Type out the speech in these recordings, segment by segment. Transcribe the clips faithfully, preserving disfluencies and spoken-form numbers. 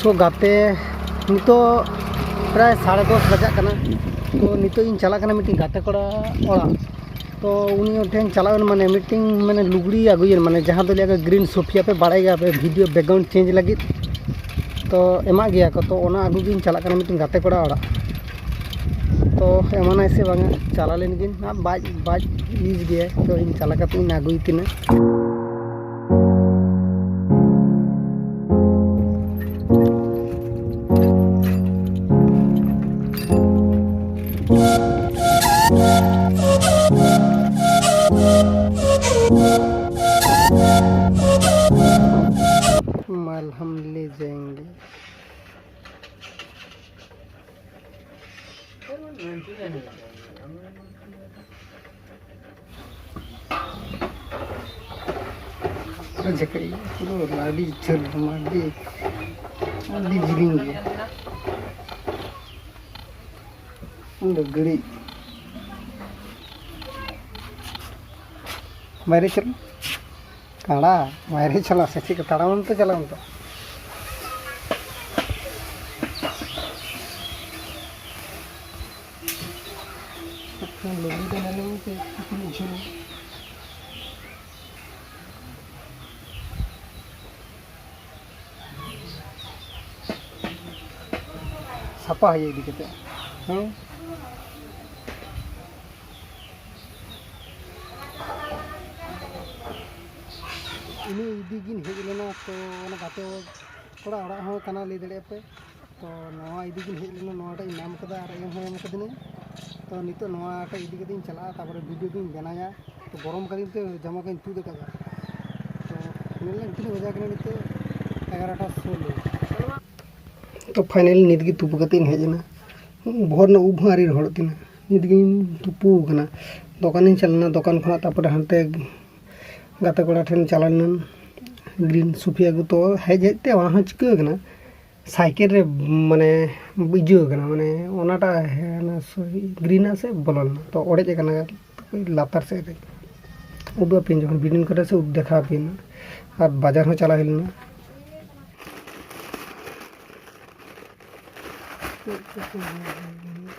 ᱛᱚ ᱜᱟᱛᱮ, ᱱᱤᱛᱚᱜ ᱯᱨᱟᱭ ᱥᱟᱲᱮ ᱫᱚᱥ ᱵᱟᱡᱟᱜ ᱠᱟᱱᱟ᱾ ᱛᱚ ᱱᱤᱛᱚᱜ ᱤᱧ ᱪᱟᱞᱟᱜ ᱠᱟᱱᱟ ᱢᱤᱫᱴᱤᱡ ᱜᱟᱛᱮ ᱠᱚᱲᱟ ᱚᱲᱟᱜ᱾ ᱛᱚ ᱩᱱᱤ ᱴᱷᱮᱱ ᱪᱟᱞᱟᱣ ᱮᱱ, ᱢᱟᱱᱮ ᱢᱤᱫᱴᱤᱡ, ᱢᱟᱱᱮ ᱞᱩᱜᱽᱲᱤ ᱟᱹᱜᱩᱭᱮᱱ, ᱢᱟᱱᱮ ᱡᱟᱦᱟᱸ ᱫᱚ ᱞᱟᱹᱭᱟ green ᱥᱳᱯᱷᱤᱭᱟ, ᱯᱮ ᱵᱟᱲᱟᱭ ᱜᱮᱭᱟ ᱯᱮ, video background change ᱞᱟᱹᱜᱤᱫ᱾ ᱛᱚ ᱮᱢᱟᱜ ᱜᱮᱭᱟ ᱠᱚ, ᱛᱚ ᱚᱱᱟ ᱟᱹᱜᱩ ᱜᱤᱧ ᱪᱟᱞᱟᱜ ᱠᱟᱱᱟ ᱢᱤᱫᱴᱤᱡ ᱜᱟᱛᱮ ᱠᱚᱲᱟ ᱚᱲᱟᱜ᱾ ᱛᱚ ᱮᱢᱟᱱᱟᱭ ᱥᱮ ᱵᱟᱝᱟ, ᱪᱟᱞᱟᱣ ᱞᱮᱱ ᱜᱤᱧ᱾ ᱟᱨ ᱵᱟᱡ ᱵᱟᱡ ᱤᱭᱩᱡᱽ ᱜᱮᱭᱟᱭ, ᱛᱚ ᱤᱧ ᱪᱟᱞᱟᱣ ᱠᱟᱛᱮ ᱤᱧ ᱟᱹᱜᱩᱭ ᱛᱤᱱᱟᱹᱜ᱾ मलहम ले जाएंगे। ᱡᱟᱠᱟᱭ ᱯᱩᱨᱟᱹ ᱟᱹᱰᱤ ᱡᱷᱟᱹᱞ ᱢᱟ, ᱟᱹᱰᱤ, ᱟᱹᱰᱤ ᱡᱤᱞᱤᱧ ᱜᱮᱭᱟ᱾ ᱩᱱ ᱫᱚ ᱜᱟᱹᱲᱤ ᱵᱟᱭᱨᱮ ᱪᱟᱞᱟᱜ᱾ ᱛᱟᱲᱟ, ᱵᱟᱭᱨᱮ ᱪᱟᱞᱟᱜ ᱥᱮ ᱪᱮᱫ ᱠᱚ ᱛᱟᱲᱟᱢ ᱛᱮ ᱪᱟᱞᱟᱜ ᱢᱮ ᱛᱚ᱾ ᱞᱩᱜᱽᱲᱤ ᱫᱚ ᱧᱮᱞ ᱢᱮ ᱥᱮ ᱛᱤᱱᱟᱹᱜ ᱡᱷᱟᱹᱞ᱾ ᱥᱟᱯᱟ ᱦᱩᱭᱩᱜ ᱤᱫᱤ ᱠᱟᱛᱮ᱾ ᱦᱮᱸ᱾ ᱤᱱᱟᱹ ᱤᱫᱤ ᱜᱤᱧ ᱦᱮᱡ ᱞᱮᱱᱟ, ᱛᱚ ᱚᱱᱟ ᱜᱟᱛᱮ ᱠᱚᱲᱟ ᱚᱲᱟᱜ ᱦᱚᱸ ᱠᱟᱱᱟ, ᱞᱟᱹᱭ ᱫᱟᱲᱮᱭᱟᱜᱼᱟ ᱯᱮ᱾ ᱛᱚ ᱱᱚᱣᱟ ᱤᱫᱤ ᱜᱤᱧ ᱦᱮᱡ ᱞᱮᱱᱟ, ᱱᱚᱣᱟᱴᱟᱜ ᱤᱧ ᱧᱟᱢ ᱠᱟᱫᱟ ᱟᱨ ᱮᱢ ᱦᱚᱸ ᱮᱢ ᱠᱟᱫᱤᱧᱟ᱾ ᱛᱚ ᱱᱤᱛᱚᱜ ᱱᱚᱣᱟᱴᱟᱜ ᱤᱫᱤ ᱠᱟᱛᱮ ᱤᱧ ᱪᱟᱞᱟᱜᱼᱟ, ᱛᱟᱨᱯᱚᱨᱮ video ᱫᱩᱧ ᱵᱮᱱᱟᱣᱟ᱾ ᱛᱚ ᱜᱚᱨᱚᱢ ᱠᱟᱫᱤᱧ ᱛᱮ ᱡᱟᱢᱟ ᱠᱚᱧ ᱛᱩᱫ ᱟᱠᱟᱫᱟ᱾ ᱛᱚ ᱧᱮᱞ ᱞᱮᱱ ᱛᱤᱱᱟᱹᱜ ᱵᱟᱡᱟᱣ ᱠᱟᱱᱟ ᱱᱤᱛᱚᱜ, ᱮᱜᱟᱨᱚᱴᱟ ᱥᱳᱞᱳ᱾ ᱛᱚ finally ᱱᱤᱛ ᱜᱮ ᱛᱩᱯᱩ ᱠᱟᱛᱮ ᱤᱧ ᱦᱮᱡ ᱮᱱᱟ᱾ ᱵᱚᱦᱚᱜ ᱨᱮᱱᱟᱜ ᱩᱵ ᱦᱚᱸ ᱟᱹᱣᱨᱤ ᱨᱚᱦᱚᱲᱚᱜ ᱛᱤᱧᱟᱹ᱾ ᱱᱤᱛ ᱜᱤᱧ ᱛᱩᱯᱩ ᱟᱠᱟᱱᱟ᱾ ᱫᱚᱠᱟᱱᱤᱧ ᱪᱟᱞᱟᱣ ᱞᱮᱱᱟ, ᱫᱚᱠᱟᱱ ᱠᱷᱚᱱᱟᱜ ᱛᱟᱨᱯᱚᱨᱮ ᱦᱟᱱᱛᱮ ᱜᱟᱛᱮ ᱠᱚᱲᱟ ᱴᱷᱮᱱ ᱪᱟᱞᱟᱣ ᱞᱮᱱᱟ, green ᱥᱳᱯᱷᱤᱭᱟ ᱟᱹᱜᱩ᱾ ᱛᱚ ᱦᱮᱡ ᱦᱮᱡ ᱛᱮ ᱚᱱᱟ ᱦᱚᱸ ᱪᱤᱠᱟᱹ ᱟᱠᱟᱱᱟ, ᱥᱟᱭᱠᱮᱞ ᱨᱮ ᱢᱟᱱᱮ ᱤᱭᱟᱹ ᱟᱠᱟᱱᱟ, ᱢᱟᱱᱮ ᱚᱱᱟᱴᱟᱜ ᱦᱮ-, ᱚᱱᱟ ᱥᱩ-, green ᱟᱜ ᱥᱮ ᱵᱚᱞᱚ ᱞᱮᱱᱟ, ᱛᱚ ᱚᱲᱮᱡ ᱟᱠᱟᱱᱟ ᱞᱟᱛᱟᱨ ᱥᱮᱫ ᱨᱮ᱾ ᱩᱫᱩᱜ ᱟᱯᱮᱭᱟᱹᱧ ᱡᱚᱠᱷᱚᱱ video ᱠᱚᱨᱮ ᱥᱮ ᱩᱫᱩᱜ ᱫᱮᱠᱷᱟᱣ ᱟᱯᱮᱭᱟᱹᱧ᱾ ᱟᱨ ᱵᱟᱡᱟᱨ ᱦᱚᱸ ᱪᱟᱞᱟᱣ ᱦᱩᱭ ᱞᱮᱱᱟ᱾ ᱪᱮᱫ ᱠᱚᱪᱚ ᱵᱟᱝ ᱦᱩᱭ ᱞᱮᱱᱟ᱾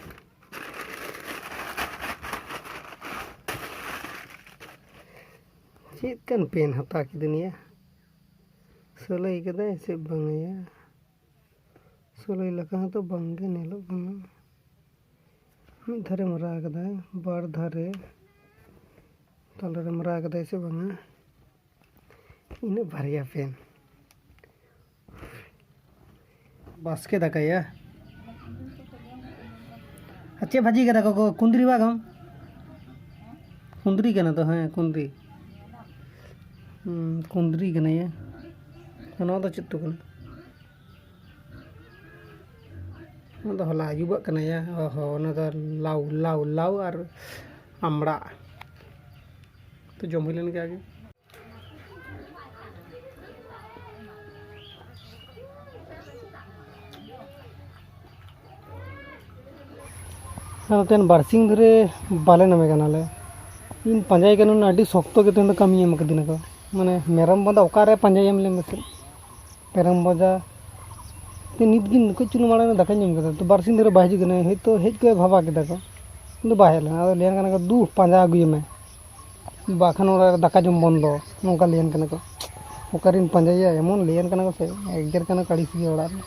ᱪᱮᱫ ᱠᱟᱱ ᱯᱮᱱ ᱦᱟᱛᱟᱣ ᱠᱤᱫᱟᱹᱧ ᱭᱟ? ᱥᱤᱞᱟᱹᱭ ᱠᱟᱫᱟᱭ ᱥᱮ ᱵᱟᱝ ᱭᱟ? ᱥᱤᱞᱟᱹᱭ ᱞᱮᱠᱟ ᱦᱚᱸᱛᱚ ᱵᱟᱝ ᱜᱮ ᱧᱮᱞᱚᱜ ᱠᱟᱱᱟ᱾ ᱢᱤᱫ ᱫᱷᱟᱨᱮ ᱢᱟᱨᱟ ᱠᱟᱫᱟᱭ, ᱵᱟᱨ ᱫᱷᱟᱨᱮ, ᱛᱟᱞᱟᱨᱮ ᱢᱟᱨᱟ ᱠᱟᱫᱟᱭ ᱥᱮ ᱵᱟᱝᱟ? ᱤᱱᱟᱹ ᱵᱟᱨᱭᱟ ᱯᱮᱱ᱾ ᱵᱟᱥᱠᱮ ᱫᱟᱠᱟᱭᱟ᱾ ᱟᱨ ᱪᱮᱫ ᱵᱷᱟᱹᱡᱤ ᱠᱟᱫᱟ ᱠᱚ? ᱠᱩᱸᱫᱽᱨᱤ ᱵᱟᱝ? ᱠᱩᱸᱫᱽᱨᱤ ᱠᱟᱱᱟ ᱛᱚ, ᱦᱮᱸ, ᱠᱩᱸᱫᱽᱨᱤ᱾ ᱦᱩᱸ, ᱠᱩᱸᱫᱽᱨᱤ ᱠᱟᱱᱟᱭᱟ᱾ ᱱᱚᱣᱟ ᱫᱚ ᱪᱮᱫ ᱩᱛᱩ ᱠᱟᱱᱟ? ᱚᱱᱟ ᱫᱚ ᱦᱚᱞᱟ ᱟᱹᱭᱩᱵᱟᱜ ᱠᱟᱱᱟ ᱭᱟ᱾ ᱚ ᱦᱚ, ᱚᱱᱟ ᱫᱚ ᱞᱟᱣ, ᱞᱟᱣ, ᱞᱟᱣ ᱟᱨ ᱟᱢᱲᱟ᱾ ᱛᱚ ᱡᱚᱢ ᱦᱩᱭ ᱞᱮᱱ ᱜᱮ ᱟᱜᱮ᱾ ᱟᱨ ᱱᱚᱛᱮᱱ ᱵᱟᱨᱥᱤᱧ ᱫᱷᱚᱨᱮ ᱵᱟᱞᱮ ᱧᱟᱢᱮ ᱠᱟᱱᱟᱞᱮ᱾ ᱤᱧ ᱯᱟᱸᱡᱟᱭ ᱠᱟᱱᱟ, ᱟᱹᱰᱤ ᱥᱚᱠᱛᱚ ᱜᱮ ᱛᱮᱦᱮᱧ ᱫᱚ ᱠᱟᱹᱢᱤ ᱮᱢ ᱠᱟᱹᱫᱤᱧᱟ ᱠᱚ᱾ ᱢᱟᱱᱮ ᱢᱮᱨᱚᱢ ᱵᱚᱸᱫᱟ ᱚᱠᱟᱨᱮ ᱯᱟᱸᱡᱟᱭᱮᱢ ᱞᱮ ᱢᱮᱥᱮ? ᱯᱮᱨᱮᱢ ᱵᱟᱡᱟ᱾ ᱛᱚ ᱱᱤᱛ ᱜᱮ ᱠᱟᱹᱡ ᱪᱩᱞᱩᱝ ᱢᱟᱲᱟᱝ ᱨᱮ ᱫᱟᱠᱟᱧ ᱡᱚᱢ ᱠᱮᱫᱟ᱾ ᱛᱚ ᱵᱟᱨᱥᱤᱧ ᱫᱷᱚᱨᱮ ᱵᱟᱭ ᱦᱤᱡᱩᱜ ᱠᱟᱱᱟ᱾ ᱦᱚᱭᱛᱳ ᱦᱮᱡ ᱠᱚᱭ ᱵᱷᱟᱵᱟ ᱠᱮᱫᱟ ᱠᱚ᱾ ᱠᱤᱱᱛᱩ ᱵᱟᱭ ᱦᱮᱡ ᱞᱮᱱᱟ᱾ ᱟᱫᱚ ᱞᱟᱹᱭᱟᱱ ᱠᱟᱱᱟ ᱠᱚ, "ᱫᱩ, ᱯᱟᱸᱡᱟ ᱟᱹᱜᱩᱭᱮ ᱢᱮ, ᱵᱟᱠᱷᱟᱱ ᱚᱲᱟᱜ ᱨᱮ ᱫᱟᱠᱟ ᱡᱚᱢ ᱵᱚᱱᱫᱚ", ᱱᱚᱝᱠᱟ ᱞᱟᱹᱭᱟᱱ ᱠᱟᱱᱟ ᱠᱚ᱾ ᱚᱠᱟᱨᱤᱧ ᱯᱟᱸᱡᱟᱭᱟ? ᱮᱢᱚᱱ ᱞᱟᱹᱭᱟᱱ ᱠᱟᱱᱟ ᱠᱚ ᱥᱮ, ᱮᱜᱮᱨ ᱠᱟᱱᱟ ᱠᱚ ᱟᱹᱲᱤᱥ ᱜᱮ ᱚᱲᱟᱜ ᱨᱮ᱾